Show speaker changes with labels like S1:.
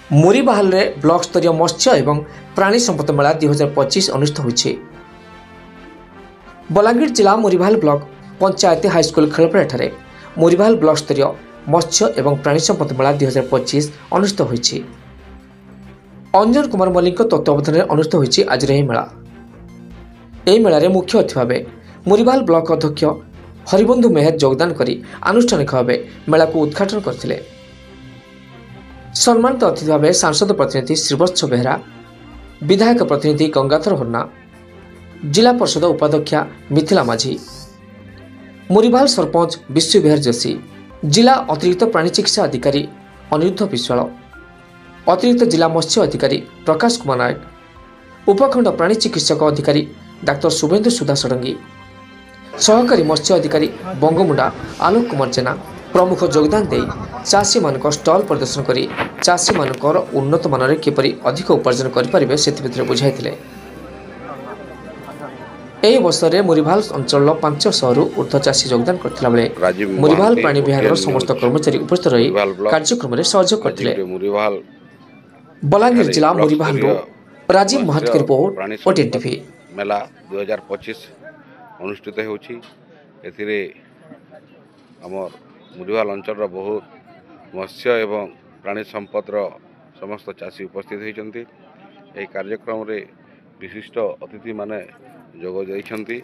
S1: ମୁରିବାହାଲରେ block ସ୍ତରୀୟ ମତ୍ସ୍ୟ ଏବଂ ପ୍ରାଣୀ ସମ୍ପଦ ମେଳା 2025 ଅନୁଷ୍ଠିତ ହୋଇଛି। ବଲାଙ୍ଗୀର ଜିଲ୍ଲା ମୁରିବାହାଲ ବ୍ଲକ ପଞ୍ଚାୟତ ହାଇସ୍କୁଲ ଖେଳପଡ଼ିଆଠାରେ ମୁରିବାହାଲ ବ୍ଲକ ସ୍ତରୀୟ ମତ୍ସ୍ୟ ଏବଂ ପ୍ରାଣୀ ସମ୍ପଦ ମେଳା 2025 ଅନୁଷ୍ଠିତ ହୋଇଛି। ଅଞ୍ଜନ କୁମାର ମଲ୍ଲିକଙ୍କ ତତ୍ତ୍ୱାବଧାନରେ ଅନୁଷ୍ଠିତ ହୋଇଛି ଆଜିର ଏହି ମେଳା। ଏହି ମେଳାରେ ମୁଖ୍ୟ ଅତିଥି ଭାବେ ମୁରିବାହାଲ ବ୍ଲକ ଅଧ୍ୟକ୍ଷ ହରିବନ୍ଧୁ ମେହେର ଯୋଗଦାନ କରି ଆନୁଷ୍ଠାନିକ ଭାବେ ମେଳାକୁ ଉଦ୍ଘାଟନ କରିଥିଲେ। ସମ୍ମାନିତ ଅତିଥି ଭାବେ ସାଂସଦ ପ୍ରତିନିଧି ଶ୍ରୀବତ୍ସ ବେହେରା, ବିଧାୟକ ପ୍ରତିନିଧି ଗଙ୍ଗାଧର ହର୍ଣ୍ଣା, ଜିଲ୍ଲା ପରିଷଦ ଉପାଧ୍ୟକ୍ଷା ମିଥିଳା ମାଝୀ, ମୁରିବାହାଲ ସରପଞ୍ଚ ବିଶ୍ୱ ବିହାର ଯୋଶୀ, ଜିଲ୍ଲା ଅତିରିକ୍ତ ପ୍ରାଣୀ ଚିକିତ୍ସା ଅଧିକାରୀ ଅନିରୁଦ୍ଧ ବିଶ୍ୱାଳ, ଅତିରିକ୍ତ ଜିଲ୍ଲା ମତ୍ସ୍ୟ ଅଧିକାରୀ ପ୍ରକାଶ କୁମାର ନାୟକ, ଉପଖଣ୍ଡ ପ୍ରାଣୀ ଚିକିତ୍ସକ ଅଧିକାରୀ ଡାକ୍ତର ଶୁଭେନ୍ଦୁ ସୁଧା ଷଡ଼ଙ୍ଗୀ, ସହକାରୀ ମତ୍ସ୍ୟ ଅଧିକାରୀ ବଙ୍ଗୋମୁଣ୍ଡା ଆଲୋକ କୁମାର ଜେନା ପ୍ରମୁଖ ଯୋଗଦାନ ଦେଇ ଚାଷୀମାନଙ୍କ ଷ୍ଟଲ୍ ପରିଦର୍ଶନ କରି ଚାଷୀମାନଙ୍କର ଉନ୍ନତ ମାନରେ କିପରି ଅଧିକ ଉପାର୍ଜନ କରିପାରିବେ ସେଥିଭିତରେ ବୁଝାଇଥିଲେ। ଏହି ଅବସରରେ ମୁରିବାହାଲ ଅଞ୍ଚଳର 500ରୁ ଉର୍ଦ୍ଧ୍ୱ ଚାଷୀ ଯୋଗଦାନ କରିଥିଲା ବେଳେ
S2: ରାଜୀବ
S1: ମୁରିବାହାଲ
S2: ମହାନ୍ତି,
S1: ପ୍ରାଣୀ ବିଭାଗର
S2: ଓଟିଏନ୍
S1: ସମସ୍ତ
S2: ନ୍ୟୁଜ୍,
S1: କର୍ମଚାରୀ ଉପସ୍ଥିତ ରହି
S2: ମୁରିବାହାଲ ବ୍ଲକ।
S1: କାର୍ଯ୍ୟକ୍ରମରେ ସହଯୋଗ
S2: ଆଜି
S1: କରିଥିଲେ।
S2: ଗୋଟେ ମୁରିବାହାଲ
S1: ବଲାଙ୍ଗୀର
S2: ଠାରେ
S1: ଜିଲ୍ଲା
S2: ବ୍ଲକ
S1: ମୁରିବାହାଲରୁ
S2: ସ୍ତରୀୟ
S1: ରାଜୀବ
S2: ମତ୍ସ୍ୟ
S1: ମହାନ୍ତିଙ୍କ ରିପୋର୍ଟ,
S2: ପ୍ରାଣୀ
S1: ଓଟିଏନ୍
S2: ସମ୍ପଦ
S1: ଟିଭି।
S2: ମେଳା 2025 ଅନୁଷ୍ଠିତ ହେଉଛି। ଏଥିରେ ଆମର ମୁରିବାହାଲ ଅଞ୍ଚଳର ବହୁତ ମତ୍ସ୍ୟ ଏବଂ ପ୍ରାଣୀ ସମ୍ପଦର ସମସ୍ତ ଚାଷୀ ଉପସ୍ଥିତ ହୋଇଛନ୍ତି। ଏହି କାର୍ଯ୍ୟକ୍ରମରେ ବିଶିଷ୍ଟ ଅତିଥିମାନେ ଯୋଗ ଦେଇଛନ୍ତି।